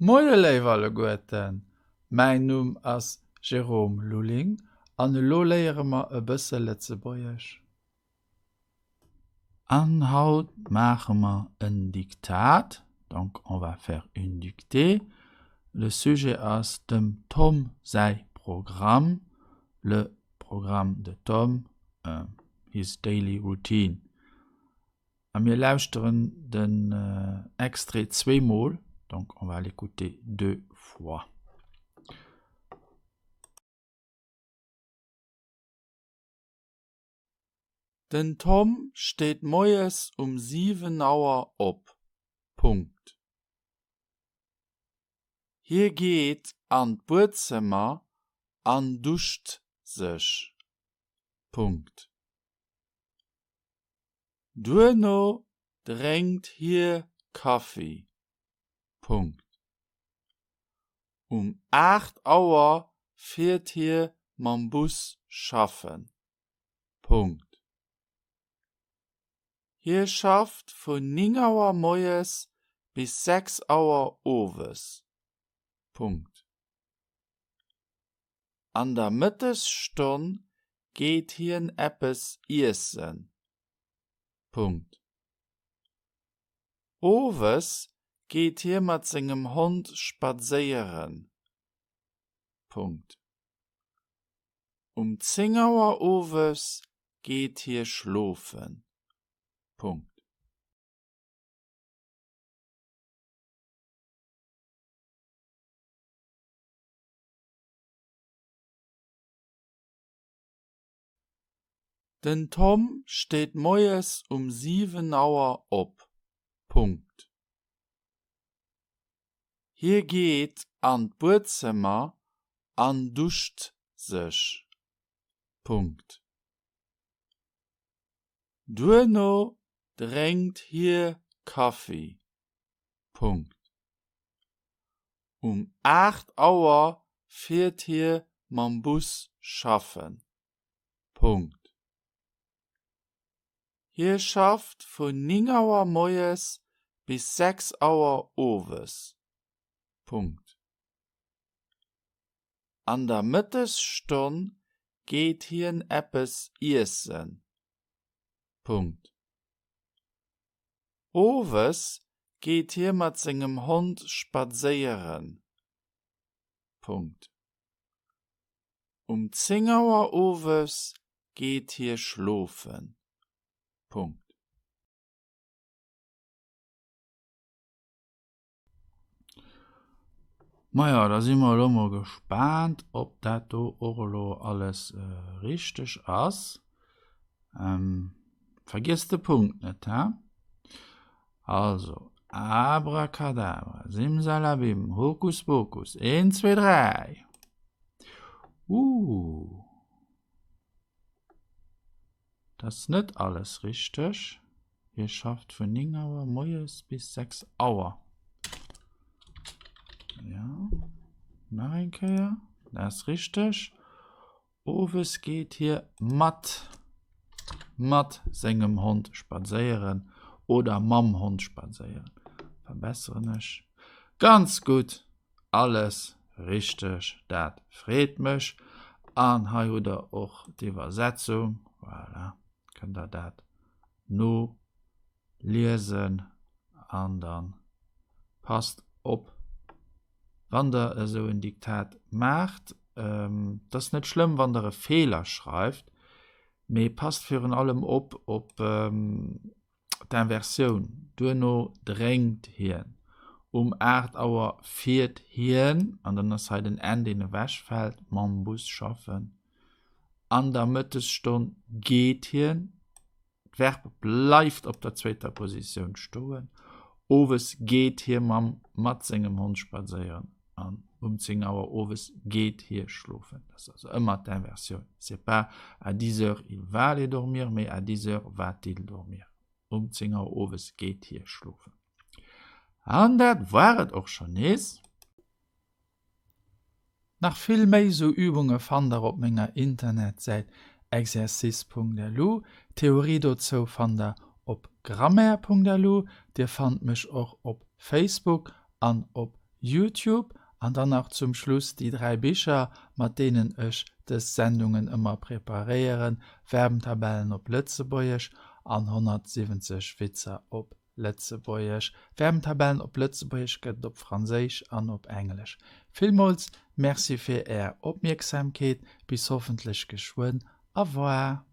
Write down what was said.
Moie léif alleguerten, mäin Numm ass Jérôme Lulling an elo léiere mer e bësse Lëtzebuergesch. An haut maache mer en Diktat, donc on va faire une dictée. Le sujet ass dem Tom säi Programm, le programme de Tom, his daily routine. A mir lauschteren den Extrait zweemol, donc on va l'écouter deux fois. Den Tom steet moies um 7 Auer op. Punkt. Hie geet an d'Buedzëmmer an duscht sech. Punkt. Duerno drénkt hie Kaffi. Punkt. Um 8 Auer fiert hie mam Bus schaffen. Punkt. Hie schafft vun 9 Auer moies bis 6 Auer owes. Punkt. An der Mëttesstonn geet hien eppes iessen. Punkt. Owes geet hie mat sengem Hond spadséieren. Punkt. Um 10 Auer owes geet hie schlofen. Punkt. Den Tom steet moies um 7 Auer op. Punkt. Hie geet an d'Buedzëmmer an duscht sech. Punkt. Duerno drénkt hie Kaffi. Punkt. Um 8 Auer fiert hie mam Bus schaffen. Punkt. Hie schafft vun 9 Auer moies bis 6 Auer owes. Punkt. An der Mëttesstonn geet hien eppes iessen. Punkt. Owes geet hie mat sengem Hond spadséieren. Punkt. Um 10 Auer owes geet hie schlofen. Punkt. Maja, da si mer elo mol gespaant, ob dat do och elo alles richteg ass. Vergiesst de Punkt net, he? Also, Abracadabra, Simsalabim, Hokuspokus, een, zwee, dräi! Uh! Dat ass net alles richteg. Hie schafft vun 9 Auer moies bis 6 Auer. Ja, nach eng Kéier. Dat ass richteg. Owes geet hie mat mat sengem Hond spadséieren oder mam Hond spadséieren. Verbesseren ech. Ganz gutt, alles richteg, dat freet mech. An hei hutt der och d'Iwwersetzung. Voilà, kënnt der dat noliesen an dann passt op wann der esou en Diktat maacht. Et ass net schlëmm wann der e Feeler schreift, mee passt virun allem op op d'Inversioun. Duerno drénkt hien. Um 8 Auer fiert hien, an dann ass hei den N deen ewechfält, mam Bus schaffen. An der Mëttesstonn geet hien. D'Verb bleift op der zweeter Positioun stoen. Owes geet hie mam mat sengem Hond spadséieren an um 10 Auer owes geet hie schlofen. Dat ass also ëmmer d'Inversioun. C'est pas à dix heures il va aller dormir, mais à dix heures va-t-il dormir. Um 10 Auer owes geet hie schlofen. An dat war et och schonn nees. Nach vill méi sou Übunge fannt der op menger Internetsäit exercice.lu. D'Theorie dozou fannt der op grammaire.lu. Dir fannt mech och op Facebook an op. Youtube. An dann nach zum Schluss déi 3 Bicher, mat deenen ech dës Sendungen ëmmer preparéieren, Verbentabellen op Lëtzebuergesch an 170 Witzer op Lëtzebuergesch. Verbentabellen op Lëtzebuergesch gëtt et op Franséisch an op Englesch. Villmools Merci fir Är Opmierksamkeet. Bis hoffentlech geschwënn. Au revoir.